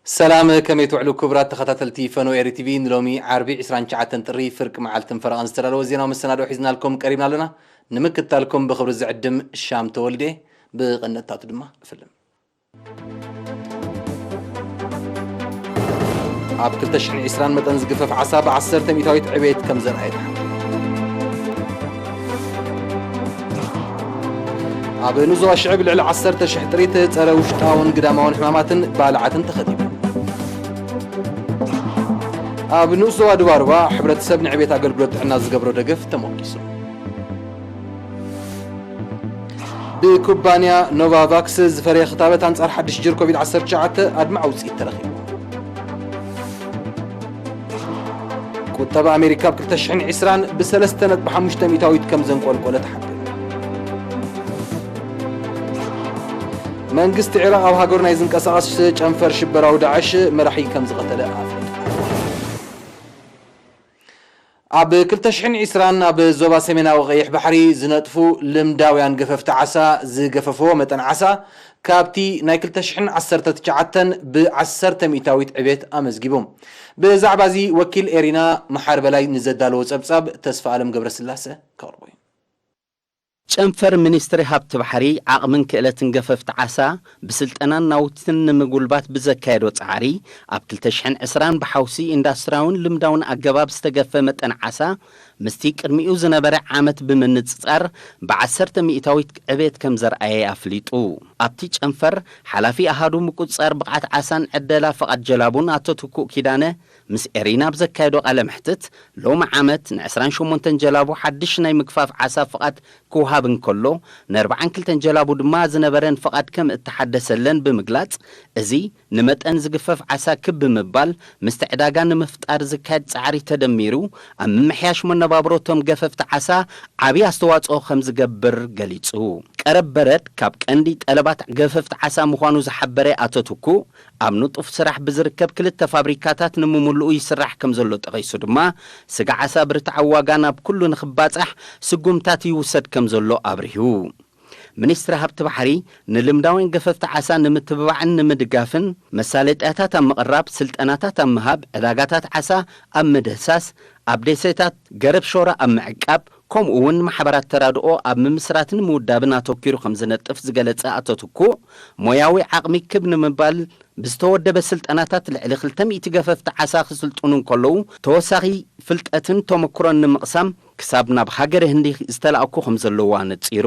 ሰላም፣ ከመይ ትውዕሉ ክቡራት ተኸታተልቲ ፈነወ ኤሪ ቲቪ? ንሎሚ ዓርቢ ዕስራን ትሽዓተን ጥሪ ፍርቂ መዓልትን ፈረቓን ዝተዳለወ ዜናዊ መሰናድኦ ሒዝናልኩም ቀሪብና ኣለና። ንምክትታልኩም ብኽብሪ ዝዕድም ሻም ተወልደ። ብቐንደታቱ ድማ እፍልም። ኣብ ክልተ ሽሕን ዕስራን መጠን ዝግፈፍ ዓሳ ብዓሰርተ ሚእታዊት ዕቤት ከም ዘርኣየ ተሓቢሩ። ኣብ ንዞባ ሽዕብ ልዕሊ ዓሰርተ ሽሕ ጥሪት ጸረ ውሽጣውን ግዳማውን ሕማማትን ባልዓትን ተኸቲቡ። ኣብ ንኡስ ዞባ ዱባሩባ ሕብረተሰብ ንዕቤት ኣገልግሎት ጥዕና ዝገብሮ ደገፍ ተሞጊሱ። ብኩባንያ ኖቫቫክስ ዝፈረየ ክታበት ኣንጻር ሓድሽ ጅር ኮቪድ ዓሰርተ ትሽዓተ ኣድማዒ ውጽኢት ተረኺቡ። ቁጠባ ኣሜሪካ ኣብ ክልተ ሽሕን ዕስራን ብሰለስተ ነጥቢ ሓሙሽተ ሚእታዊት ከም ዘንቆልቆለ ተሓቢሩ። መንግስቲ ዒራቕ ኣብ ሃገሩ ናይ ዝንቀሳቐስ ጨንፈር ሽበራዊ ዳዕሽ መራሒ ከም ዝቐተለ ኣፍሊጡ። ኣብ ክልተ ሽሕን ዕስራን ኣብ ዞባ ሰሜናዊ ቀይሕ ባሕሪ ዝነጥፉ ልምዳውያን ገፈፍቲ ዓሳ ዝገፈፍዎ መጠን ዓሳ ካብቲ ናይ ክልተ ሽሕን ዓሰርተ ትሽዓተን ብዓሰርተ ሚእታዊት ዕቤት ኣመዝጊቡ። ብዛዕባ እዚ ወኪል ኤሪና መሓር በላይ ንዘዳለዎ ጸብጻብ ተስፋ ኣለም ገብረስላሰ ከቕርቦ እዩ። ጨንፈር ሚኒስትሪ ሃብቲ ባሕሪ፣ ዓቕምን ክእለትን ገፈፍቲ ዓሳ ብስልጠናን ናውትን ንምጉልባት ብዘካየዶ ጻዕሪ፣ ኣብ ክልተ ሽሕን ዕስራን ብሓውሲ ኢንዳስትሪያውን ልምዳውን ኣገባብ ዝተገፈ መጠን ዓሳ ምስቲ ቅድሚኡ ዝነበረ ዓመት ብምንጽጻር ብዓሰርተ ሚእታዊት ዕቤት ከም ዘርኣየ ኣፍሊጡ። ኣብቲ ጨንፈር ሓላፊ ኣሃዱ ምቁጽጻር ብቕዓት ዓሳን ዕደላ ፍቓድ ጀላቡን ኣቶ ትኩእ ኪዳነ ምስ ኤሪና ኣብ ዘካየዶ ቃለ መሕትት፣ ሎሚ ዓመት ንዕስራን ሸሞንተን ጀላቡ ሓድሽ ናይ ምግፋፍ ዓሳ ፍቓድ ክወሃብ እንከሎ፣ ንኣርባዓን ክልተን ጀላቡ ድማ ዝነበረን ፍቓድ ከም እተሓደሰለን ብምግላጽ፣ እዚ ንመጠን ዝግፈፍ ዓሳ ክብ ብምባል ምስቲ ዕዳጋ ንምፍጣር ዝካየድ ጻዕሪ ተደሚሩ፣ ኣብ ምምሕያሽ መነባብሮ እቶም ገፈፍቲ ዓሳ ዓቢ ኣስተዋጽኦ ከም ዝገብር ገሊጹ። ቀረብ በረድ ካብ ቀንዲ ጠለባት ገፈፍቲ ዓሳ ምዃኑ ዝሓበረ ኣቶ ትኩእ፣ ኣብ ንጡፍ ስራሕ ብዝርከብ ክልተ ፋብሪካታት ንምምልኡ ይስራሕ ከም ዘሎ ጠቒሱ ድማ፣ ስጋ ዓሳ ብርትዓዊ ዋጋ ናብ ኩሉ ንኽባጻሕ ስጉምታት ይውሰድ ከም ዘሎ ኣብሪሁ። ሚኒስትሪ ሃብቲ ባሕሪ፣ ንልምዳውያን ገፈፍቲ ዓሳ ንምትብባዕን ንምድጋፍን፣ መሳለጥያታት ኣብ ምቕራብ፣ ስልጠናታት ኣብ ምሃብ፣ ዕዳጋታት ዓሳ ኣብ ምድህሳስ፣ ኣብ ደሴታት ገረብ ሾራ ኣብ ምዕቃብ፣ ከምኡ እውን ማሕበራት ተራድኦ ኣብ ምምስራትን ምውዳብን ኣተኲሩ ከም ዝነጥፍ ዝገለጸ ኣቶ ትኩእ፣ ሞያዊ ዓቕሚ ክብ ንምባል ብዝተወደበ ስልጠናታት ልዕሊ ክልተ ሚእቲ ገፈፍቲ ዓሳ ክስልጥኑ እንከለዉ፣ ተወሳኺ ፍልጠትን ተመክሮን ንምቕሳም ክሳብ ናብ ሃገረ ህንዲ ዝተላእኩ ከም ዘለዉ ኣነጺሩ።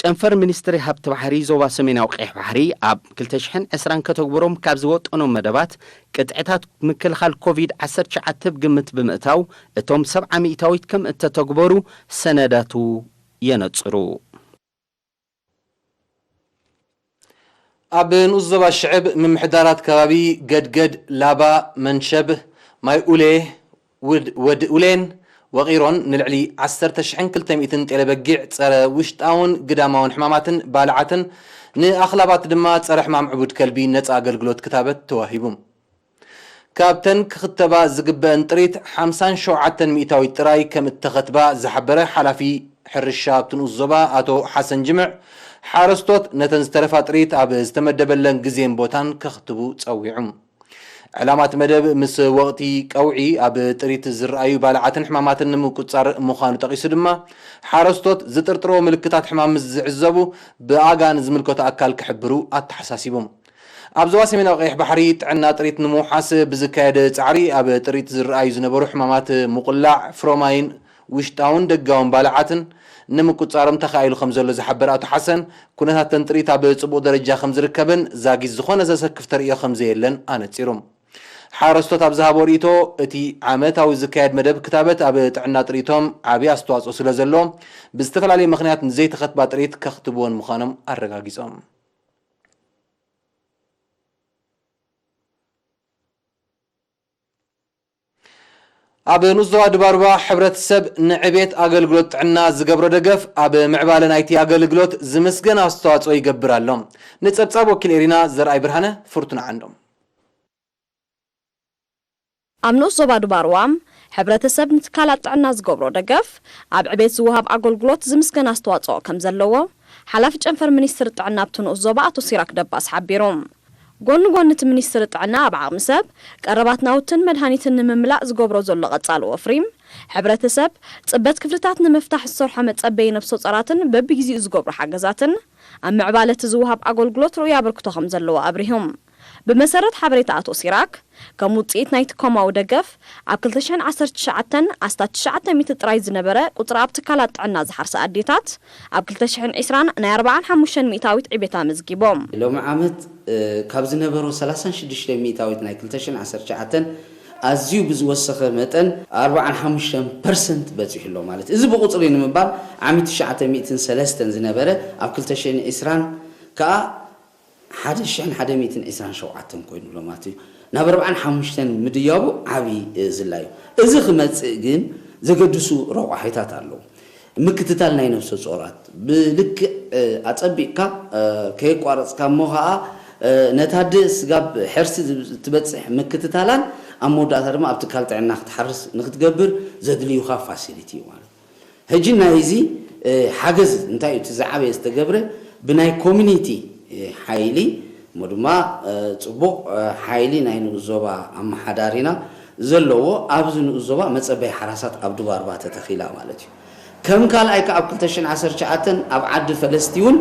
ጨንፈር ሚኒስትሪ ሃብቲ ባሕሪ ዞባ ሰሜናዊ ቀይሕ ባሕሪ ኣብ ክልተ ሽሕን ዕስራን ከተግብሮም ካብ ዝወጠኖም መደባት ቅጥዕታት ምክልኻል ኮቪድ ዓሰርተ ትሽዓተ ብግምት ብምእታው፣ እቶም ሰብዓ ሚእታዊት ከም እተተግበሩ ሰነዳቱ የነጽሩ። ኣብ ንኡስ ዞባ ሽዕብ ምምሕዳራት ከባቢ ገድገድ፣ ላባ፣ መንሸብ፣ ማይ ኡሌ፣ ውድ-፣ ወድ ኡሌን ወቒሮን ንልዕሊ ዓሰርተ ሽሕን ክልተ ሚእትን ጤለ በጊዕ ጸረ ውሽጣውን ግዳማውን ሕማማትን ባልዓትን ንኣኽላባት ድማ ጸረ ሕማም ዕቡድ ከልቢ ነጻ ኣገልግሎት ክታበት ተዋሂቡ። ካብተን ክኽተባ ዝግበአን ጥሪት ሓምሳን ሸውዓተን ሚእታዊት ጥራይ ከም እተኸትባ ዝሓበረ ሓላፊ ሕርሻ ኣብቲ ንኡስ ዞባ ኣቶ ሓሰን ጅምዕ፣ ሓረስቶት ነተን ዝተረፋ ጥሪት ኣብ ዝተመደበለን ግዜን ቦታን ከኽትቡ ጸዊዑ። ዕላማ እቲ መደብ ምስ ወቕቲ ቀውዒ ኣብ ጥሪት ዝረኣዩ ባልዓትን ሕማማትን ንምቁጻር ምዃኑ ጠቒሱ ድማ፣ ሓረስቶት ዝጥርጥርዎ ምልክታት ሕማም ምስ ዝዕዘቡ ብኣጋ ንዝምልከቶ ኣካል ክሕብሩ ኣተሓሳሲቡ። ኣብ ዞባ ሰሜናዊ ቀይሕ ባሕሪ ጥዕና ጥሪት ንምውሓስ ብዝካየደ ጻዕሪ ኣብ ጥሪት ዝረኣዩ ዝነበሩ ሕማማት ምቑላዕ፣ ፍሮማይን ውሽጣውን ደጋውን ባልዓትን ንምቁጻሮም ተኻኢሉ ከም ዘሎ ዝሓበረ ኣቶ ሓሰን፣ ኩነታት ተን ጥሪት ኣብ ጽቡቕ ደረጃ ከም ዝርከብን ዛጊት ዝኾነ ዘሰክፍ ተርእዮ ከም ዘየለን ኣነጺሩ። ሓረስቶት ኣብ ዝሃቦ ርእይቶ፣ እቲ ዓመታዊ ዝካየድ መደብ ክታበት ኣብ ጥዕና ጥሪቶም ዓቢ ኣስተዋጽኦ ስለ ዘለዎ፣ ብዝተፈላለየ ምኽንያት ንዘይተኸትባ ጥሪት ከኽትብወን ምዃኖም ኣረጋጊጾም። ኣብ ንኡስ ዞባ ድባርባ ሕብረተሰብ ንዕቤት ኣገልግሎት ጥዕና ዝገብሮ ደገፍ ኣብ ምዕባለ ናይቲ ኣገልግሎት ዝምስገን ኣስተዋጽኦ ይገብር ኣሎ። ንጸብጻብ ወኪል ኤሪና ዘርኣይ ብርሃነ፣ ፍርቱና ዓንዶም። ኣብ ንኡስ ዞባ ድባርዋ፣ ሕብረተሰብ ንትካላት ጥዕና ዝገብሮ ደገፍ ኣብ ዕቤት ዝወሃብ ኣገልግሎት ዝምስገን ኣስተዋጽኦ ከም ዘለዎ ሓላፊ ጨንፈር ሚኒስትሪ ጥዕና ኣብቲ ንኡስ ዞባ ኣቶ ሲራክ ደባስ ሓቢሩ። ጎኒ ጎኒ እቲ ሚኒስትሪ ጥዕና ኣብ ዓቕሚ ሰብ፣ ቀረባት ናውትን መድሃኒትን ንምምላእ ዝገብሮ ዘሎ ቀጻሊ ወፍሪ፣ ሕብረተሰብ ጽበት ክፍልታት ንምፍታሕ ዝሰርሖ መጸበዪ ነፍሰ ጾራትን በብግዜኡ ዝገብሮ ሓገዛትን ኣብ ምዕባለ እቲ ዝወሃብ ኣገልግሎት ርኡይ ኣበርክቶ ከም ዘለዎ ኣብሪሆም። ብመሰረት ሓበሬታ ኣቶ ሲራክ፣ ከም ውጽኢት ናይቲ ኮማዊ ደገፍ፣ ኣብ ክልተ ሽሕን ዓሰርተ ትሽዓተን ኣስታት ትሽዓተ ሚእቲ ጥራይ ዝነበረ ቁጽሪ ኣብ ትካላት ጥዕና ዝሓርሳ ኣዴታት፣ ኣብ ክልተ ሽሕን ዕስራን ናይ ኣርባዓን ሓሙሽተን ሚእታዊት ዕቤት ኣመዝጊቦም። ሎሚ ዓመት፣ እ፣ ካብ ዝነበሮ ሰላሳን ሽዱሽተ ሚእታዊት ናይ ክልተ ሽሕን ዓሰርተ ትሽዓተን ኣዝዩ ብዝወሰኸ መጠን ኣርባዓን ሓሙሽተን ፐርሰንት በጺሑ ኣሎ ማለት እዩ። እዚ ብቁጽሪ ንምባል ዓሚ ትሽዓተ ሚእትን ሰለስተን ዝነበረ ኣብ ክልተ ሽሕን ዕስራን ከኣ ሓደ ሽሕን ሓደ ሚእትን ዕስራን ሸውዓተን ኮይኑ ኣሎ ማለት እዩ። ናብ ኣርባዓን ሓሙሽተን ምድያቡ ዓቢ፣ እ፣ ዝላ እዩ። እዚ ክመጽእ ግን ዘገድሱ ረቋሒታት ኣለዉ። ምክትታል ናይ ነፍሰ ጾራት ብልክዕ፣ እ፣ ኣጸቢቕካ፣ እ፣ ከየቋረጽካ እሞ ኸኣ፣ እ፣ ነታ ኣደ ስጋብ ሕርሲ ዝብ-፣ ትበጽሕ ምክትታላን ኣብ መወዳእታ ድማ ኣብ ትካል ጥዕና ክትሓርስ ንክትገብር ዘድልዩኻ ፋሲሊቲ እዩ ማለት። ሕጂ ናይ እዚ፣ እ፣ ሓገዝ እንታይ እዩ? እቲ ዝዓበየ ዝተገብረ ብናይ ኮሚኒቲ፣ እ፣ ሓይሊ እሞ ድማ፣ እ፣ ጽቡቕ፣ እ፣ ሓይሊ ናይ ንኡስ ዞባ ኣመሓዳሪና ዘለዎ ኣብዚ ንኡስ ዞባ መጸበይ ሓራሳት ኣብ ዱባርባ ተተኺላ ማለት እዩ። ከም ካልኣይ ከኣ ኣብ ክልተ ሽሕን ዓሰርተ ትሽዓተን ኣብ ዓዲ ፈለስቲ እውን፣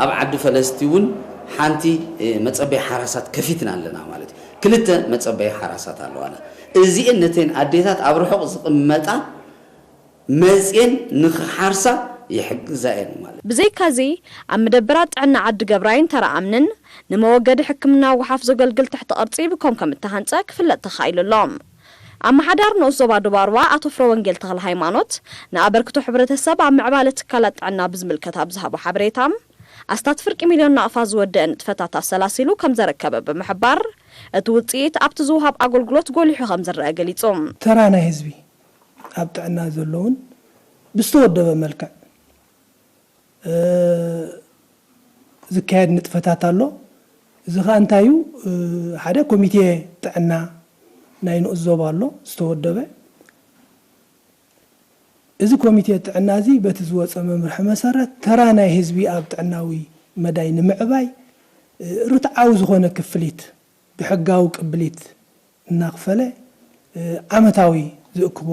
ኣብ ዓዲ ፈለስቲ እውን ሓንቲ፣ እ፣ መጸበይ ሓራሳት ከፊትና ኣለና ማለት እዩ። ክልተ መጸበይ ሓራሳት ኣለዋና። እዚኤን ነተን ኣዴታት ኣብ ርሑቕ ዝቕመጣ መጽየን ንኽሓርሳ ይሕግዛ እየን ማለት። ብዘይካዚ፣ ኣብ መደበራት ጥዕና ዓዲ ገብራይን ተረኣምንን ንመወገዲ ሕክምና ወሓፍ ዘገልግል ትሕቲ ቅርጺ ብኮም ከም እተሃንጸ ክፍለጥ ተኻኢሉ ኣሎ። ኣመሓዳሪ ንኡስ ዞባ ዱባርዋ ኣቶ ፍረወንጌል ተኽለ ሃይማኖት፣ ንኣበርክቶ ሕብረተሰብ ኣብ ምዕባለ ትካላት ጥዕና ብዝምልከት ኣብ ዝሃቦ ሓበሬታ፣ ኣስታት ፍርቂ ሚልዮን ናቕፋ ዝወደአ ንጥፈታት ኣሰላሲሉ ከም ዘረከበ ብምሕባር፣ እቲ ውጽኢት ኣብቲ ዝወሃብ ኣገልግሎት ጎሊሑ ከም ዝረአ ገሊጹ። ተራ ናይ ህዝቢ ኣብ ጥዕና ዘለውን ብዝተወደበ መልክዕ፣ እ፣ ዝካየድ ንጥፈታት ኣሎ። እዚ ኸኣ እንታይ እዩ? እ፣ ሓደ ኮሚቴ ጥዕና ናይ ንኡስ ዞባ ኣሎ ዝተወደበ። እዚ ኮሚቴ ጥዕና እዚ በቲ ዝወጸ መምርሒ መሰረት ተራ ናይ ህዝቢ ኣብ ጥዕናዊ መዳይ ንምዕባይ፣ እ፣ ርትዓዊ ዝኾነ ክፍሊት ብሕጋዊ ቅብሊት እናኽፈለ፣ እ፣ ዓመታዊ ዝእክቦ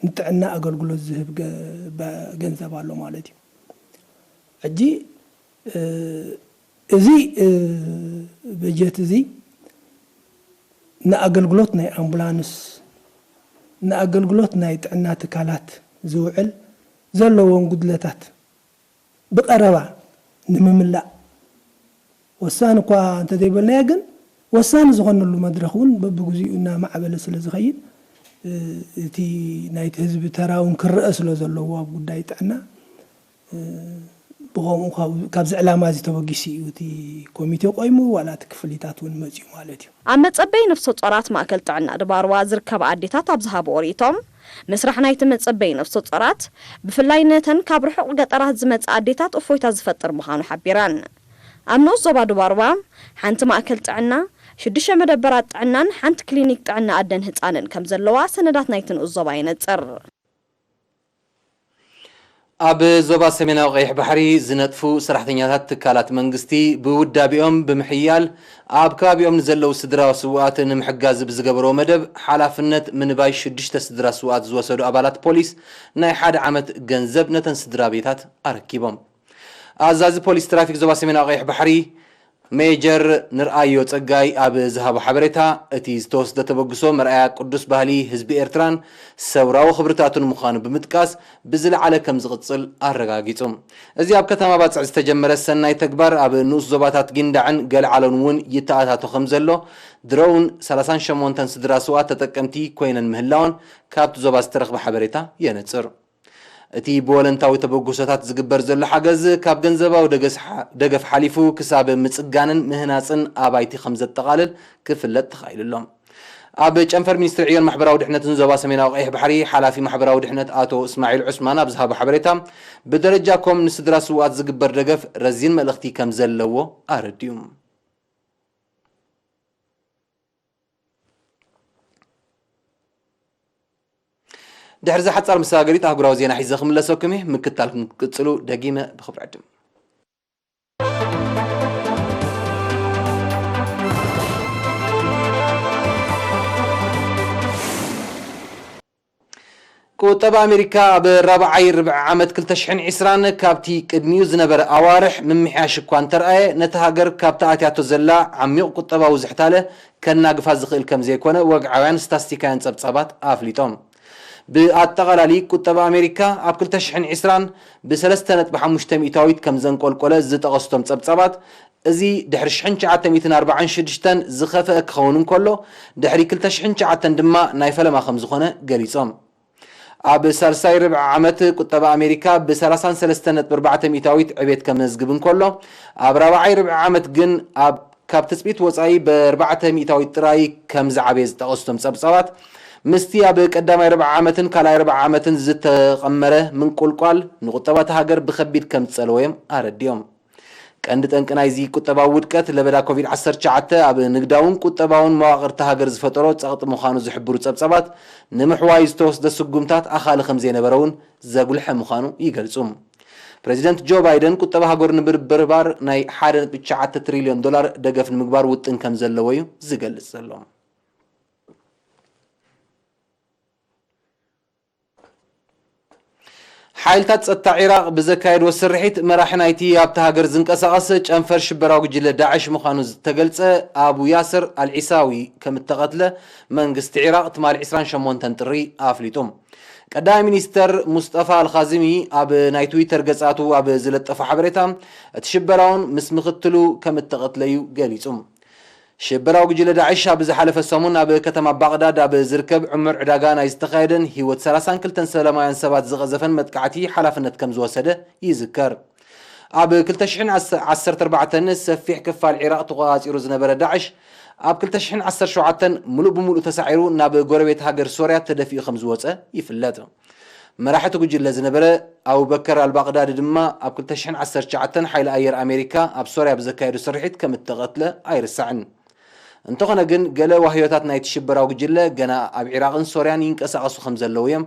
ንጥዕና ኣገልግሎት ዝህብ ገ-፣ በ-፣ ገንዘብ ኣሎ ማለት እዩ። ሕጂ፣ እ፣ እዚ፣ እ፣ በጀት እዚ ንኣገልግሎት ናይ ኣምቡላንስ፣ ንኣገልግሎት ናይ ጥዕና ትካላት ዝውዕል ዘለዎም ጉድለታት ብቐረባ ንምምላእ ወሳኒ እኳ እንተዘይበልናዮ፣ ግን ወሳኒ ዝኾነሉ መድረኽ እውን በብግዚኡ እናማዕበለ ስለ ዝኸይድ፣ እ፣ እቲ ናይቲ ህዝቢ ተራ እውን ክረአ ስለ ዘለዎ ኣብ ጉዳይ ጥዕና፣ እ፣ ብኸምኡ ካብ፣ ካብዚ ዕላማ እዚ ተበጊሱ እዩ እቲ ኮሚቴ ቆይሙ፣ ዋላ እቲ ክፍሊታት እውን መፅዩ ማለት እዩ። ኣብ መጸበይ ነፍሰ ጾራት ማእከል ጥዕና ድባርዋ ዝርከባ ኣዴታት ኣብ ዝሃብኦ ርእይቶም፣ ምስራሕ ናይቲ መጸበይ ነፍሰ ጾራት፣ ብፍላይ ነተን ካብ ርሑቕ ገጠራት ዝመጻ ኣዴታት እፎይታ ዝፈጥር ምዃኑ ሓቢረን። ኣብ ንኡስ ዞባ ድባርዋ፣ ሓንቲ ማእከል ጥዕና፣ ሽዱሽተ መደበራት ጥዕናን ሓንቲ ክሊኒክ ጥዕና ኣደን ህጻንን ከም ዘለዋ ሰነዳት ናይቲ ንኡስ ዞባ የነጽር። ኣብ ዞባ ሰሜናዊ ቀይሕ ባሕሪ ዝነጥፉ ሰራሕተኛታት ትካላት መንግስቲ ብውዳቤኦም ብምሕያል ኣብ ከባቢኦም ንዘለዉ ስድራ ስዉኣት ንምሕጋዝ ብዝገበርዎ መደብ ሓላፍነት ምንባይ ሽዱሽተ ስድራ ስዉኣት ዝወሰዱ ኣባላት ፖሊስ ናይ ሓደ ዓመት ገንዘብ ነተን ስድራ ቤታት ኣረኪቦም። ኣዛዚ ፖሊስ ትራፊክ ዞባ ሰሜናዊ ቀይሕ ባሕሪ ሜጀር ንርኣዮ ጸጋይ ኣብ ዝሃቦ ሓበሬታ፣ እቲ ዝተወስደ ተበግሶ መርኣያ ቅዱስ ባህሊ ህዝቢ ኤርትራን ሰውራዊ ክብርታቱን ምዃኑ ብምጥቃስ፣ ብዝለዓለ ከም ዝቕጽል ኣረጋጊጹ። እዚ ኣብ ከተማ ባጽዕ ዝተጀመረ ሰናይ ተግባር ኣብ ንኡስ ዞባታት ጊንዳዕን ገልዓሎን እውን ይተኣታቶ ከም ዘሎ፣ ድሮውን ሰላሳን ሸሞንተን ስድራ ስውኣት ተጠቀምቲ ኮይነን ምህላወን ካብቲ ዞባ ዝተረኽበ ሓበሬታ የነጽር። እቲ ብወለንታዊ ተበግሶታት ዝግበር ዘሎ ሓገዝ፣ ካብ ገንዘባዊ ደገስ ሓ-፣ ደገፍ ሓሊፉ ክሳብ ምጽጋንን ምህናጽን ኣባይቲ ከም ዘጠቓልል ክፍለጥ ተኻኢሉ ኣሎ። ኣብ ጨንፈር ሚኒስትሪ ዕዮን ማሕበራዊ ድሕነትን ዞባ ሰሜናዊ ቀይሕ ባሕሪ፣ ሓላፊ ማሕበራዊ ድሕነት ኣቶ እስማዒል ዑስማን ኣብ ዝሃቦ ሓበሬታ፣ ብደረጃ ኮም ንስድራ ስውኣት ዝግበር ደገፍ ረዚን መልእኽቲ ከም ዘለዎ ኣረዲኡ። ድሕሪ እዛ ሓጻር መሰጋገሪት ኣህጉራዊ ዜና ሒዘ ክምለሰኩም እየ። ምክትታልኩም ክትቅጽሉ ደጊመ ብኽብሪ ዕድም። ቁጠባ ኣሜሪካ ኣብ ራብዓይ ርብዒ ዓመት ክልተ ሽሕን ዕስራን ካብቲ ቅድሚኡ ዝነበረ ኣዋርሕ ምምሕያሽ እኳ እንተርኣየ፣ ነቲ ሃገር ካብቲ ኣትያቶ ዘላ ዓሚቕ ቁጠባዊ ዝሕታለ ከናግፋ ዝኽእል ከም ዘይኮነ ወግዓውያን ስታስቲካውያን ጸብጻባት ኣፍሊጦም። ብኣጠቓላሊ ቁጠባ ኣሜሪካ ኣብ ክልተ ሽሕን ዕስራን ብሰለስተ ነጥቢ ሓሙሽተ ሚእታዊት ከም ዘንቆልቆለ ዝጠቐስቶም ጸብጻባት፣ እዚ ድሕሪ ሽሕን ትሽዓተ ሚእትን ኣርባዓን ሽዱሽተን ዝኸፍአ ክኸውን እንከሎ፣ ድሕሪ ክልተ ሽሕን ትሽዓተን ድማ ናይ ፈለማ ከም ዝኾነ ገሊጾም። ኣብ ሳልሳይ ርብዒ ዓመት ቁጠባ ኣሜሪካ ብ ሰላሳን ሰለስተን ነጥቢ ኣርባዕተ ሚእታዊት ዕቤት ከመዝግብ እንከሎ፣ ኣብ ራብዓይ ርብዒ ዓመት ግን ኣብ ካብ ትጽቢት ወጻኢ ብኣርባዕተ ሚእታዊት ጥራይ ከም ዝዓበየ ዝጠቐሱ እቶም ጸብጻባት፣ ምስቲ ኣብ ቀዳማይ ርብዒ ዓመትን ካልኣይ ርብዒ ዓመትን ዝተቐመረ ምንቁልቋል ንቁጠባ እታ ሃገር ብኸቢድ ከም ዝጸለወ እዮም ኣረዲኦም። ቀንዲ ጠንቂ ናይዚ ቁጠባዊ ውድቀት ለበዳ ኮቪድ ዓሰርተ ትሽዓተ ኣብ ንግዳውን ቁጠባውን መዋቕር እታ ሃገር ዝፈጠሮ ጸቕጢ ምዃኑ ዝሕብሩ ጸብጻባት፣ ንምሕዋዩ ዝተወስደ ስጉምታት ኣኻሊ ከም ዘይነበረ እውን ዘጉልሐ ምዃኑ ይገልጹ። ፕሬዚደንት ጆ ባይደን ቁጠባ ሃገሩ ንምብርባር ናይ ሓደ ነጥቢ ትሽዓተ ትሪልዮን ዶላር ደገፍ ንምግባር ውጥን ከም ዘለዎ እዩ ዝገልጽ ዘሎ። ሓይልታት ጸጥታ ዒራቕ ብዘካየድዎ ስርሒት፣ መራሒ ናይቲ ኣብታ ሃገር ዝንቀሳቐስ ጨንፈር ሽበራዊ ጉጅለ ዳዕሽ ምዃኑ ዝተገልጸ ኣቡ ያስር ኣልዒሳዊ ከም እተቐትለ መንግስቲ ዒራቕ ትማሊ ዕስራን ሸሞንተን ጥሪ ኣፍሊጡ። ቀዳማይ ሚኒስተር ሙስጠፋ ኣልኻዝሚ ኣብ ናይ ትዊተር ገጻቱ ኣብ ዝለጠፎ ሓበሬታ፣ እቲ ሽበራውን ምስ ምኽትሉ ከም እተቐትለ እዩ ገሊጹ። ሽበራዊ ጉጅለ ዳዕሽ ኣብ ዝሓለፈ ሰሙን ኣብ ከተማ ባቕዳድ ኣብ ዝርከብ ዕሙር ዕዳጋ ናይ ዝተኻየደን ህይወት ሰላሳን ክልተን ሰላማውያን ሰባት ዝቐዘፈን መጥቃዕቲ ሓላፍነት ከም ዝወሰደ ይዝከር። ኣብ ክልተ ሽሕን ዓሰርተ ኣርባዕተን ሰፊሕ ክፋል ዒራቕ ተቖጻጺሩ ዝነበረ ዳዕሽ፣ ኣብ ክልተ ሽሕን ዓሰርተ ሸውዓተን ምሉእ ብምሉእ ተሳዒሩ ናብ ጎረቤት ሃገር ሶርያ ተደፊኡ ከም ዝወጸ ይፍለጥ። መራሒ እቲ ጉጅለ ዝነበረ ኣቡበከር ኣልባቕዳዲ ድማ ኣብ ክልተ ሽሕን ዓሰርተ ትሽዓተን ሓይሊ ኣየር ኣሜሪካ ኣብ ሶርያ ብዘካየዶ ስርሒት ከም እተቐትለ ኣይርሳዕን። እንተኾነ ግን፣ ገለ ዋህዮታት ናይቲ ሽበራዊ ጉጅለ ገና ኣብ ዒራቕን ሶርያን ይንቀሳቐሱ ከም ዘለዉ እዮም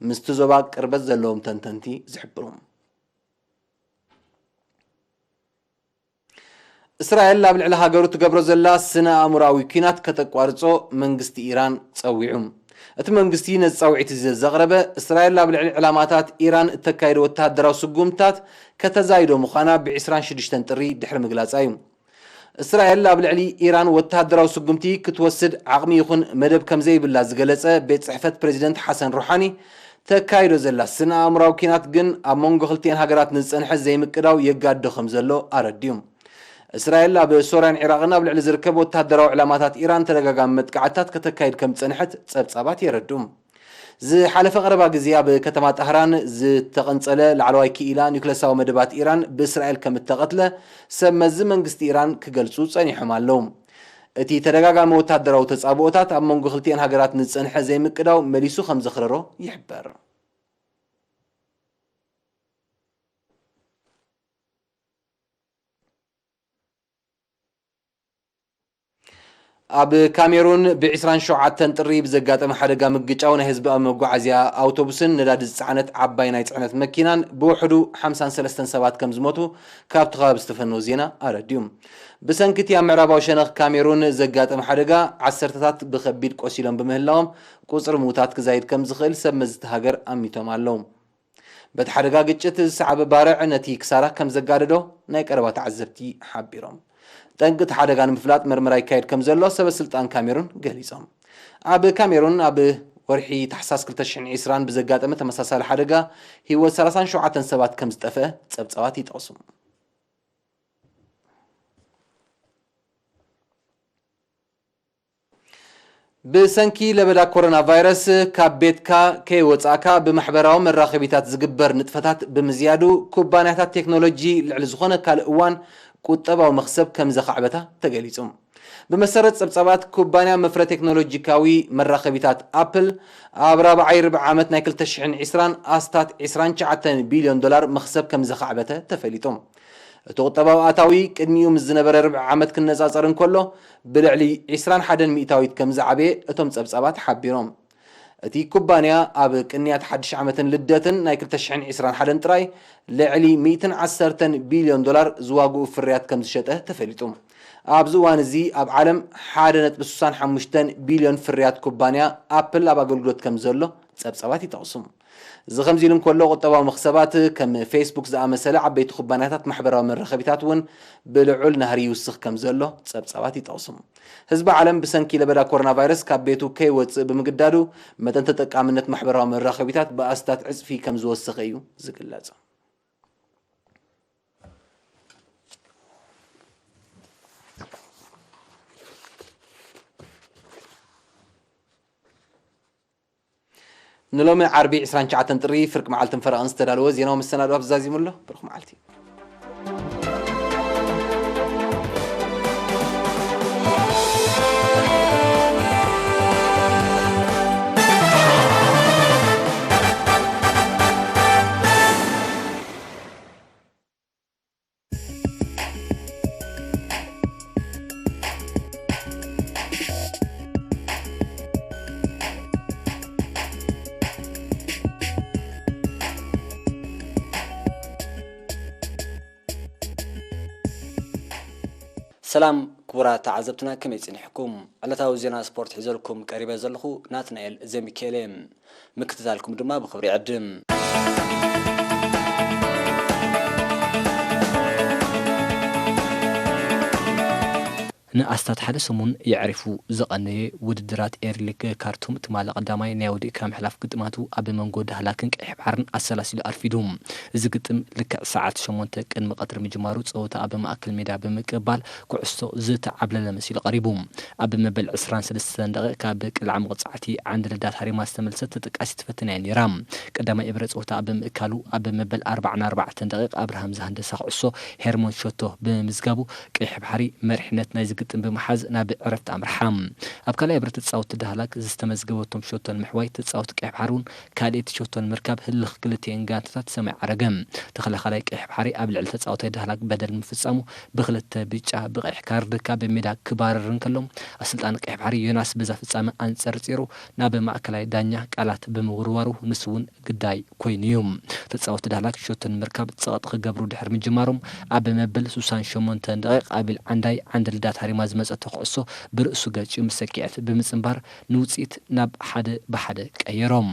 ምስቲ ዞባ ቅርበት ዘለዎም ተንተንቲ ዝሕብሩ። እስራኤል ኣብ ልዕሊ ሃገሩ ትገብሮ ዘላ ስነ ኣእምሮኣዊ ኲናት ከተቋርጾ መንግስቲ ኢራን ጸዊዑ። እቲ መንግስቲ ነዚ ጻውዒት እዚ ዘቕረበ፣ እስራኤል ኣብ ልዕሊ ዕላማታት ኢራን እተካይዶ ወተሃደራዊ ስጉምትታት ከተዛይዶ ምዃና ብ ዕስራን ሽዱሽተን ጥሪ ድሕሪ ምግላጻ እዩ። እስራኤል ኣብ ልዕሊ ኢራን ወተሃደራዊ ስጉምቲ ክትወስድ ዓቕሚ ይኹን መደብ ከም ዘይብላ ዝገለጸ ቤት ጽሕፈት ፕሬዚደንት ሓሰን ሩሓኒ፣ ተካይዶ ዘላ ስነ ኣእምራዊ ኲናት ግን ኣብ መንጎ ክልቲኤን ሃገራት ንዝጸንሐ ዘይምቅዳው የጋድዶ ከም ዘሎ ኣረዲኡ። እስራኤል ኣብ ሶርያን ዒራቕን ኣብ ልዕሊ ዝርከብ ወተሃደራዊ ዕላማታት ኢራን ተደጋጋሚ መጥቃዕትታት ከተካይድ ከም ዝጸንሐት ጸብጻባት የረድኡ። ዝሓለፈ ቀረባ ግዜ ኣብ ከተማ ጣህራን ዝተቐንጸለ ላዕለዋይ ክኢላ ኒውክለሳዊ መደባት ኢራን ብእስራኤል ከም እተቐትለ ሰብ መዚ መንግስቲ ኢራን ክገልጹ ጸኒሖም ኣለዉ። እቲ ተደጋጋሚ ወታደራዊ ተጻብኦታት ኣብ መንጎ ክልቲኤን ሃገራት ንዝጸንሐ ዘይምቅዳው መሊሱ ከም ዘኽረሮ ይሕበር። ኣብ ካሜሩን ብ ዕስራን ሸውዓተን ጥሪ ብዘጋጠመ ሓደጋ ምግጫው ናይ ህዝባዊ መጓዓዝያ ኣውቶቡስን ነዳዲ ዝጸዓነት ዓባይ ናይ ጽዕነት መኪናን ብውሕዱ ሓምሳን ሰለስተን ሰባት ከም ዝሞቱ ካብቲ ከባቢ ዝተፈነወ ዜና ኣረዲኡ። ብሰንኪ እቲ ኣብ ምዕራባዊ ሸነኽ ካሜሩን ዘጋጠመ ሓደጋ፣ ዓሰርተታት ብኸቢድ ቆሲሎም ብምህላዎም፣ ቁጽሪ ምዉታት ክዛይድ ከም ዝኽእል ሰብ መዚ እቲ ሃገር ኣሚቶም ኣለዉ። በቲ ሓደጋ ግጭት ዝሰዓበ ባርዕ ነቲ ክሳራ ከም ዘጋደዶ ናይ ቀረባ ተዓዘብቲ ሓቢሮም። ጠንቂ እቲ ሓደጋ ንምፍላጥ መርመራ ይካየድ ከም ዘሎ ሰበ ስልጣን ካሜሩን ገሊጾም። ኣብ ካሜሩን ኣብ ወርሒ ታሕሳስ ክልተ ሽሕን ዕስራን ብዘጋጠመ ተመሳሳሊ ሓደጋ ህይወት ሰላሳን ሸውዓተን ሰባት ከም ዝጠፍአ ጸብጻባት ይጠቕሱ። ብሰንኪ ለበዳ ኮሮና ቫይረስ ካብ ቤትካ ከይወጻእካ ብማሕበራዊ መራኸቢታት ዝግበር ንጥፈታት ብምዝያዱ፣ ኩባንያታት ቴክኖሎጂ ልዕሊ ዝኾነ ካልእ እዋን ቁጠባዊ መኽሰብ ከም ዘኻዕበታ ተገሊጹ። ብመሰረት ጸብጻባት፣ ኩባንያ መፍረ ቴክኖሎጂካዊ መራኸቢታት ኣፕል ኣብ ራብዓይ ርብዒ ዓመት ናይ ክልተ ሽሕን ዕስራን ኣስታት ዕስራን ትሽዓተን ቢልዮን ዶላር መኽሰብ ከም ዘኻዕበተ ተፈሊጡ። እቲ ቁጠባዊ ኣታዊ ቅድሚኡ ምስ ዝነበረ ርብዒ ዓመት ክነጻጸር እንከሎ፣ ብልዕሊ ዕስራን ሓደን ሚእታዊት ከም ዝዓበየ እቶም ጸብጻባት ሓቢሮም። እቲ ኩባንያ ኣብ ቅንያት ሓድሽ ዓመትን ልደትን ናይ ክልተ ሽሕን ዕስራን ሓደን ጥራይ ልዕሊ ሚእትን ዓሰርተን ቢልዮን ዶላር ዝዋግኡ ፍርያት ከም ዝሸጠ ተፈሊጡ። ኣብዚ እዋን እዚ ኣብ ዓለም ሓደ ነጥቢ ስሳን ሓሙሽተን ቢልዮን ፍርያት ኩባንያ ኣፕል ኣብ ኣገልግሎት ከም ዘሎ ጸብጻባት ይጠቕሱ። እዚ ከምዚ ኢሉ እንከሎ፣ ቁጠባዊ መኽሰባት ከም ፌስቡክ ዝኣመሰለ ዓበይቲ ኩባንያታት ማሕበራዊ መራኸቢታት እውን ብልዑል ናህሪ ይውስኽ ከም ዘሎ ጸብጻባት ይጠቕሱ። ህዝቢ ዓለም ብሰንኪ ለበዳ ኮሮና ቫይረስ ካብ ቤቱ ከይወጽእ ብምግዳዱ፣ መጠን ተጠቃምነት ማሕበራዊ መራኸቢታት ብኣስታት ዕጽፊ ከም ዝወሰኸ እዩ ዝግለጽ። ንሎሚ ዓርቢ ዕስራን ትሽዓተን ጥሪ ፍርቂ መዓልትን ፈረቓን ዝተዳለወ ዜናዊ መሰናዶ ኣብዚ ዛዚሙ ኣሎ። ብሩኽ መዓልቲ። ሰላም ክቡራት ተዓዘብትና፣ ከመይ ጸኒሕኩም? ዕለታዊ ዜና ስፖርት ሒዘልኩም ቀሪበ ዘለኹ ናትናኤል ዘሚካኤል እየ። ምክትታልኩም ድማ ብኽብሪ ይዕድም። ንኣስታት ሓደ ሰሙን የዕሪፉ ዝቐነየ ውድድራት ኤርሊግ ካርቱም ትማሊ ቀዳማይ ናይ ወዲእካ ምሕላፍ ግጥማቱ ኣብ መንጎ ዳህላክን ቀይሕ ባሕርን ኣሰላሲሉ ኣርፊዱ። እዚ ግጥም ልክዕ ሰዓት ሸሞንተ ቅድሚ ቀትሪ ምጅማሩ ጸወታ ኣብ ማእከል ሜዳ ብምቅባል ኩዕሶ ዝተዓብለለ መሲሉ ቀሪቡ። ኣብ መበል ዕስራን ሰለስተን ደቂቕ ካብ ቅልዓ መቕጻዕቲ ዓንዲ ልዳት ሃሪማ ዝተመልሰት ተጠቃሲት ፈተነ እያ ነይራ። ቀዳማይ እብረ ጸወታ ኣብ ምእካሉ ኣብ መበል ኣርባዓን ኣርባዕተን ደቂቕ ኣብርሃም ዝሃንደሳ ኩዕሶ ሄርሞን ሸቶ ብምምዝጋቡ ቀይሕ ባሕሪ መሪሕነት ናይዚ ግጥም ብምሓዝ ናብ ዕረፍቲ ኣምርሓ። ኣብ ካልኣይ እብረ ተጻወትቲ ዳህላክ ዝተመዝገበቶም ሸቶ ንምሕዋይ ተጻወቲ ቀይሕ ባሕሪ እውን ካልኣይቲ ሸቶ ንምርካብ ህልኽ ክልቲኤን ጋንታታት ሰማይ ዓረገ። ተኸላኻላይ ቀይሕ ባሕሪ ኣብ ልዕሊ ተጻዋታይ ዳህላክ በደል ምፍጻሙ ብክልተ ብጫ ብቐይሕ ካርድ ካብ ሜዳ ክባረር እንከሎ፣ ኣሰልጣኒ ቀይሕ ባሕሪ ዮናስ በዛ ፍጻመ ኣንጸርጺሩ ናብ ማእከላይ ዳኛ ቃላት ብምውርዋሩ ንሱ እውን ግዳይ ኮይኑ እዩ። ተጻወቲ ዳህላክ ሸቶ ንምርካብ ጸቕጢ ክገብሩ ድሕሪ ምጅማሮም ኣብ መበል ስሳን ሸሞንተን ደቂቕ ኣቢል ዓንዳይ ዓንዲ ልዳት ሃሪማ ዝመጸቶ ኩዕሶ ብርእሱ ገጭዩ ምስ ሰኪዐት ብምጽንባር ንውጽኢት ናብ ሓደ ብሓደ ቀየሮም።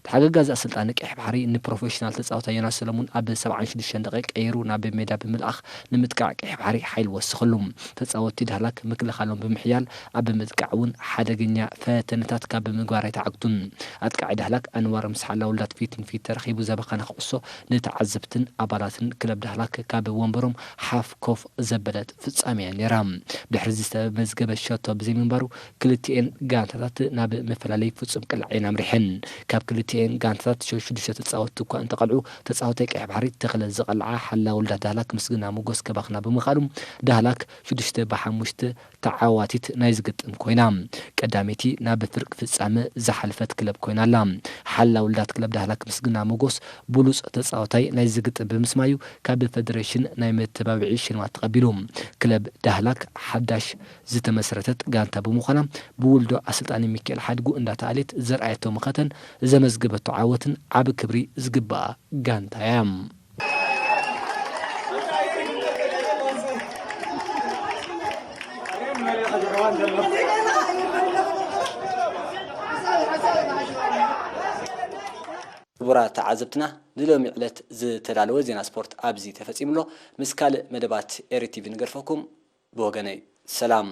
ተሓጋጋዚ ኣሰልጣኒ ቀይሕ ባሕሪ ንፕሮፌሽናል ተጻዋታይ ዮናስ ሰለሙን ኣብ ሰብዓን ሽዱሽተን ደቂቕ ቀይሩ ናብ ሜዳ ብምልኣኽ ንምጥቃዕ ቀይሕ ባሕሪ ሓይሊ ወሰኸሉ። ተጻወትቲ ዳህላክ ምክልኻሎም ብምሕያል ኣብ ምጥቃዕ እውን ሓደገኛ ፈተነታት ካብ ምግባር ኣይተዓግቱን። ኣጥቃዒ ዳህላክ ኣንዋር ምስ ሓላው ላትፊት ንፊት ተረኺቡ ዘባኸነ ኩዕሶ ንተዓዘብትን ኣባላትን ክለብ ዳህላክ ካብ ወንበሮም ሓፍ ኮፍ ዘበለት ፍጻመ እያ ነይራ። ድሕሪ ዝተመዝገበ ሸቶ ብዘይምንባሩ ክልቲኤን ጋንታታት ናብ መፈላለይ ፍጹም ቅልዓ እየን ኣምሪሐን። ካብ ክልቲኤን ጋንታታት ሸ-፣ ሽዱሽተ ተጻወትቲ እኳ እንተቐልዑ፣ ተጻዋታይ ቀይሕ ባሕሪ ተኽለ ዝቐልዓ ሓላ ወልዳ ዳህላክ ምስግና ሞጎስ ከባኽና ብምኻሉ ዳህላክ ሽዱሽተ ብሓሙሽተ ተዓዋቲት ናይ ዝግጥም ኮይና፣ ቀዳመይቲ ናብ ፍርቂ ፍጻመ ዝሓለፈት ክለብ ኮይና ኣላ። ሓላ ውልዳት ክለብ ዳህላክ ምስግና ሞጎስ ብሉጽ ተጻዋታይ ናይ ዝግጥም ብምስማዩ ካብ ፈደሬሽን ናይ መተባብዒ ሽልማት ተቐቢሉ። ክለብ ዳህላክ ሓዳሽ ዝተመስረተት ጋንታ ብምዃና ብውልዶ ኣሰልጣኒ ሚካኤል ሓድጉ እንዳተኣልየት ዘርኣየቶ መኸተን ዘመዝገበቶ ዓወትን ዓቢ ክብሪ ዝግባኣ ጋንታ እያ። ክቡራት ተዓዘብትና፣ ንሎሚ ዕለት ዝተዳለወ ዜና ስፖርት ኣብዚ ተፈጺሙ ኣሎ። ምስ ካልእ መደባት ኤሪ ቲቪ ንገድፈኩም። ብወገነይ ሰላም።